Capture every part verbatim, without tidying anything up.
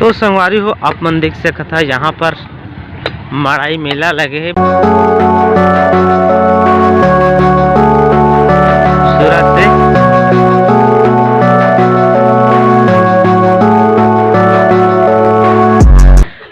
तो संगवारी हो, आप मन देख सकत हा, यहाँ पर मड़ई मेला लगे हे। सूरत से।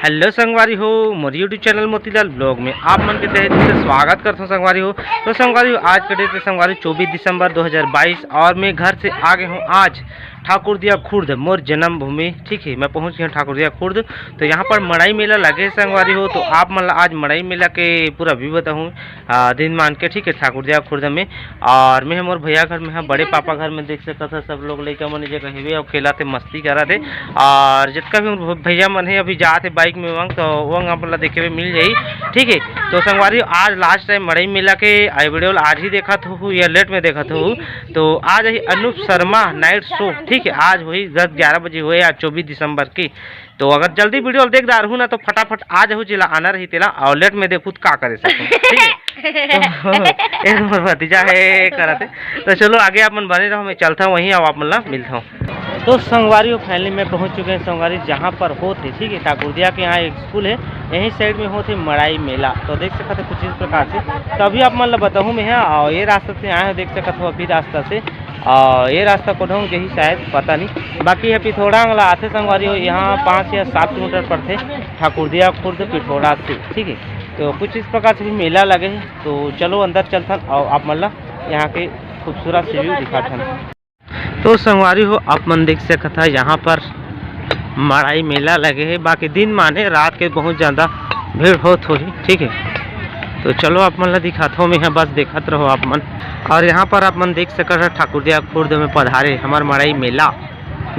हेलो संगवारी हो, मोर YouTube चैनल मोतीलाल ब्लॉग में आप मन के तहे दिल से स्वागत करथों संगवारी हो। तो संगवारी हो, आज के डेट है संगवारी चौबीस दिसंबर दो हज़ार बाईस और मैं घर से आ गए हूँ आज ठाकुरदिया खुर्द, मोर जन्मभूमि। ठीक है, मैं पहुँच गया हूँ ठाकुरदिया खुर्द। तो यहाँ पर मड़ई मेला लगे हे संगवारी हो, तो आप मन ला आज मड़ई मेला के पूरा व्यू बताहूँ, आ, दिन मान के, ठीक है, ठाकुरदिया खुर्द में। और मैं मोर भैया घर में हाँ, बड़े पापा घर में देख सकत हा, सब लोग लइका मन ए जगह हेवे अउ खेलत हे, मस्ती करत हे। और जितना भी मोर भैया मन है अभी जात है बाइक में वंग, तो वंग आप ला देखे हुए मिल जाई। ठीक है, तो संगवारी आज लास्ट टाइम मड़ई मेला के आई वीडियो आज ही देखत हो या लेट में देखत हो, तो आज ही अनूप शर्मा नाइट शो। ठीक है, आज वही दस ग्यारह बजे हुए आज चौबीस दिसंबर की। तो अगर जल्दी वीडियो देख डारहू ना तो फटाफट आ जाहू, जेला आना रही तेला, और लेट में देखू तो का करे सकूँ। ठीक है, तो एक मोर भतीजा है करत है। तो चलो आगे आप मन बने रहो, मैं चलता हूँ वहीं, अब आप मन ला मिलता हूँ। तो संगवारी हो, फाइनली मैं पहुँच चुके हैं संगवारी, जहाँ पर होत हे, ठीक है, ठाकुरदिया के यहाँ एक स्कूल है, यही साइड में होत हे मड़ई मेला। तो देख सकत है कुछ इस प्रकार से, तो अभी आप मन ला बताहूँ मैं हाँ, और ये रास्ता से आए हो, देख सकत हो अभी रास्ता से, और ये रास्ता कोन हूँ यही शायद पता नहीं, बाकी ये पिथौरा वाला आथे संगवारी हो, यहाँ पाँच या सात किलोमीटर पड़थे ठाकुरदिया खुर्द पिथौरा से। ठीक है, तो कुछ इस प्रकार से भी मेला लगे है, तो चलो अंदर चलथन और आप मन ला यहाँ के खूबसूरत से व्यू दिखाथन। तो संगवारी हो, आप मन देख सकत हा, यहाँ पर मड़ई मेला लगे है, बाकी दिन माने रात के बहुत ज़्यादा भीड़ होत होही। ठीक है, तो चलो आप मन ला दिखात हो मैं, बस देखत रहो आप मन। और यहाँ पर आप मन देख सकत हा, ठाकुरदिया खुर्द में पधारे हमार मड़ई मेला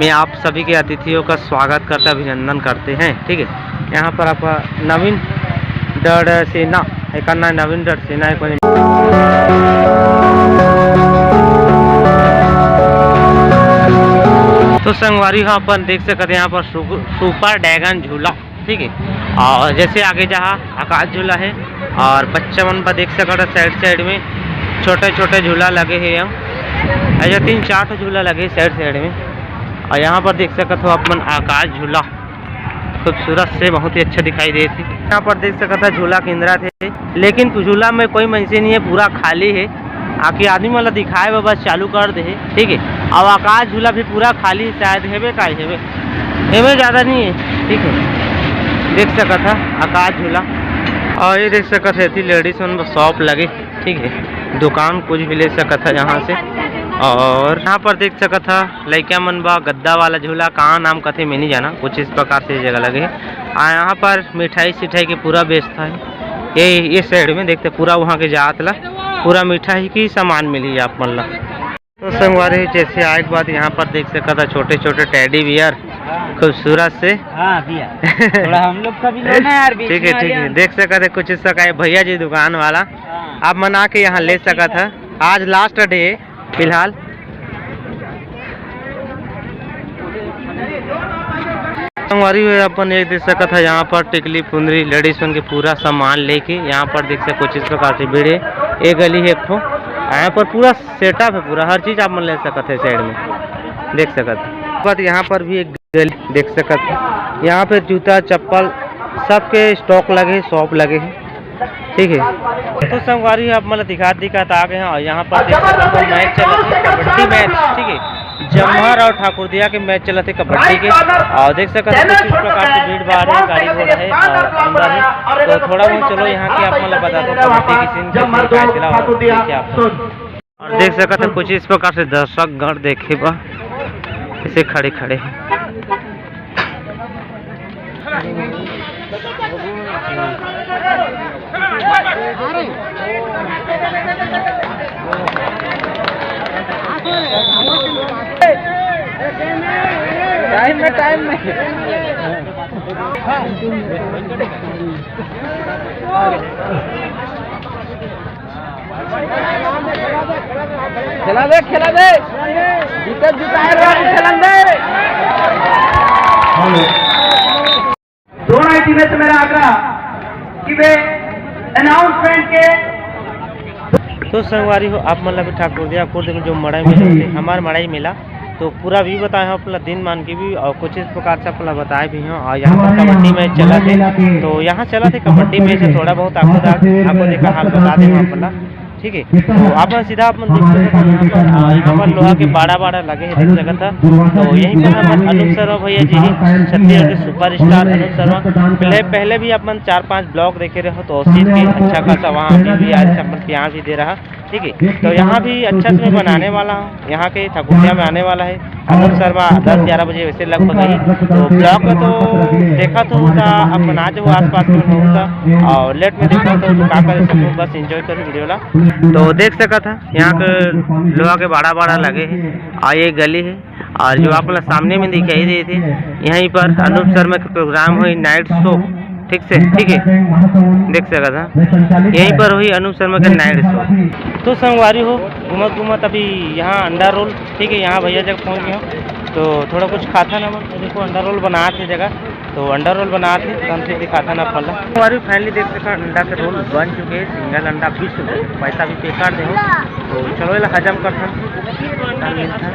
में आप सभी के अतिथियों का स्वागत करते, अभिनंदन करते हैं। ठीक है, यहाँ पर आपका नवीन डड़सेना, एक ना नवीन डड़सेना है कोई। तो संगवारी हो, अपन देख सकते हैं यहाँ पर सु-, सुपर ड्रैगन झूला, ठीक है। और जैसे आगे जहाँ आकाश झूला है और बच्चा मन पर देख सकते हैं साइड साइड में छोटे छोटे झूला लगे हैं यहाँ, ऐसे तीन चार ठो झूला लगे साइड साइड में। और यहाँ पर देख सकते हो अपन आकाश झूला खूबसूरत से बहुत ही अच्छा दिखाई देत हे। यहाँ पर देख सकत हा झूला केंद्रा थे, लेकिन झूला में कोई मनसे नहीं है, पूरा खाली है। आके आदमी मन ला दिखाए बर बस चालू कर दे हे, ठीक है। अब आकाश झूला भी पूरा खाली शायद हेबे का हेबे, हेबे ज़्यादा नहीं है, ठीक है। देख सकत हा आकाश झूला, और ये देख सकत है एती लेडीज मन बर शॉप लगे, ठीक है, दुकान कुछ भी ले सकत हा यहाँ से। और यहाँ पर देख सकत हा लइका मन बा गद्दा वाला झूला, का नाम कथे मैं नहीं जाना, कुछ इस प्रकार से जगह लगे हे। आ यहाँ पर मिठाई सिठाई के पूरा व्यवस्था है। ये, ये साइड में देखते पूरा वहाँ के जात ला पूरा मिठाई की सामान मिली आप मन ला। तो संगवारी जैसे आए के बाद यहाँ पर देख सकत हा छोटे छोटे टेडी बियर खूबसूरत से। हाँ भैया, थोड़ा हम लोग का भी लेना है यार, बीच ठीक है, में आ ठीक गया। है, देख सकत है कुछ इस प्रकार भैया जी दुकान वाला, हाँ। आप मन आके यहाँ ले सकत हा। आज लास्ट डे फिलहाल। संगवारी हो अपन एक देख सकत हा, यहाँ पर टिकली फुंदरी लेडीज मन के पूरा सामान लेके यहाँ पर देख सकत कुछ इस प्रकार से भीड़ है। ये गली है एक ठो, यहाँ पर पूरा सेटअप है, पूरा हर चीज आप मन ले सकत है साइड में देख सकत है। पर यहाँ पर भी एक गली देख सकत है, यहाँ पे जूता चप्पल सबके स्टॉक लगे, शॉप लगे है। ठीक है, तो संगवारी आप मन ला दिखात दिखात आ गए हैं और यहाँ पर देख सकत हो मैच चलत है, कबड्डी मैच, ठीक है, जम्हर और ठाकुरदिया के मैच चलत है कबड्डी के। और देख सकत हो कुछ इस प्रकार से भीड़ भाड़ है, गाड़ी घोड़ा है और सुंदर है। तो थोड़ा बहुत चलो यहाँ के आप मन ला बता दो कबड्डी की सीन कैसे दिखाई दे रहा हो, देखिए आप सब। और देख सकत हो कुछ इस प्रकार से दर्शक गण देखे बा कैसे खड़े खड़े हैं। टाइम में, टाइम में। खेला दे, खेला दे, जीते जिताए रहो, खेलन दे। दोनों ही टीमें से मेरा आग्रह कि वे अनाउंसमेंट के तो संगवारी हो, आप मन ला भी ठाकुरदिया खुर्द में जो मड़ई मेला होथे, हमार मड़ई मेला, तो पूरा भी बताए हँव अपन ला दिन मान के भी, और कुछ इस प्रकार से अपन ला बताए भी हँव। और यहाँ पर कबड्डी मैच चलत हे, तो यहाँ चलत हे कबड्डी मैच, थोड़ा बहुत आपको दा-, आपको देखा हाल बता दे हँव अपन ला, ठीक है। तो आप मन सीधा आप मन देख सकत हव, यहाँ पर, अ, यहाँ पर लोहा के बाड़ा बाड़ा लगे हे, देख सकत हव। तो यहीं पर हमर अनूप शर्मा भैया जी ही, छत्तीसगढ़ के सुपरस्टार अनूप शर्मा। पहले, पहले भी आप मन चार पांच ब्लॉग देखे रहे हो, तो उस चीज के अच्छा खासा वहाँ अभी भी आज अपन प्यार भी दे रहा, ठीक है। तो यहाँ भी अच्छा से मैं बनाने वाला हूँ, यहाँ के ठाकुरिया में आने वाला है अनूप शर्मा दस ग्यारह बजे वैसे लगभग ही। तो ब्लॉग में तो देखा तो होता, अपन आ जाओ आसपास में होता, और लेट में देखा तो का करे, सब बस एंजॉय करो वीडियो ला। तो देख सकत ह यहाँ के लोहा के बाड़ा बाड़ा लगे हे, और ये गली हे, और जो आप ला सामने में दिखाई देत हे, यहीं पर अनूप शर्मा के प्रोग्राम होही, नाइट शो, ठीक से, ठीक है, देख सकत ह, यहीं पर होही अनूप शर्मा के नाइट शो। तो संगवारी हो, घूमत घूमत अभी यहाँ अंडा रोल, ठीक है, यहाँ भैया जगह पहुँच गए हँव, तो थोड़ा कुछ खाथन ना, देखो अंडा रोल बनात हे जगह, तो अंडा रोल बनात हे, तो हम फिर दिखाथन आप मन ला। संगवारी हो, finally देख सकत ह, अंडा के रोल बन चुके हे, सिंगल अंडा बीस रुपये, पैसा भी पे कर दे हो। तो चलो, एला हजम करथन, तब मिलथन।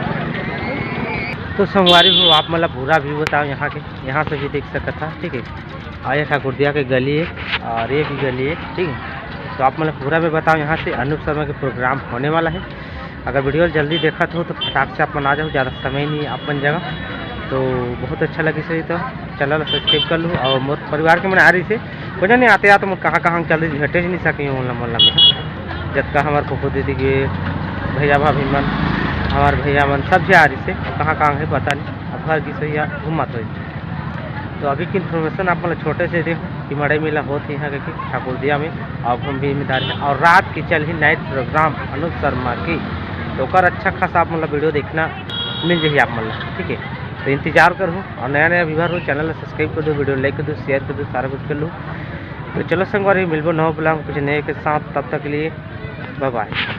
तो संगवारी हो, आप मन ला पूरा view बताओ यहाँ के, यहाँ से भी देख सकत ह, ठीक है। और ये ठाकुरदिया के गली है और ये भी गली है, ठीक है। तो आप मन ला पूरा भी बताओ, यहाँ से अनूप शर्मा के प्रोग्राम होने वाला है। अगर वीडियो जल्दी देखत हो तो फटाक से आप मन आ जाओ, ज़्यादा समय नहीं है आप मन जगह। तो बहुत अच्छा लगी सही, तो चैनल सब्सक्राइब कर लूँ। और मोर परिवार के मन आ रही से, कोई नहीं आते, आते मोर कहाँ कहाँ चल रही, भेटे ही नहीं सके हूँ, मोला, मोला में जतका हमार फूफू दीदी के भैया भाभी मन, हमार भैया मन सब झे आ रही से, कहाँ कहाँ है पता नहीं। अब घर की सही घूमत होई। तो अभी की इन्फॉर्मेशन आप मन ला छोटे से दे कि मड़ई मेला होत हे यहाँ के ठाकुरदिया में, और हम भी जिम्मेदार हैं। और रात की चल ही नाइट प्रोग्राम अनूप शर्मा की, तो ओकर अच्छा खासा आप मन ला वीडियो देखना मिल जाही आप मन ला, ठीक है। तो इंतजार करहू, और नया नया व्यूअर हो, चैनल ला सब्सक्राइब कर दो, वीडियो लाइक कर दो, शेयर कर दो, सारा कुछ कर लो। तो चलो संगवारी, मिलबो नवा ब्लॉग कुछ नए के साथ, तब तक के लिए बाय बाय।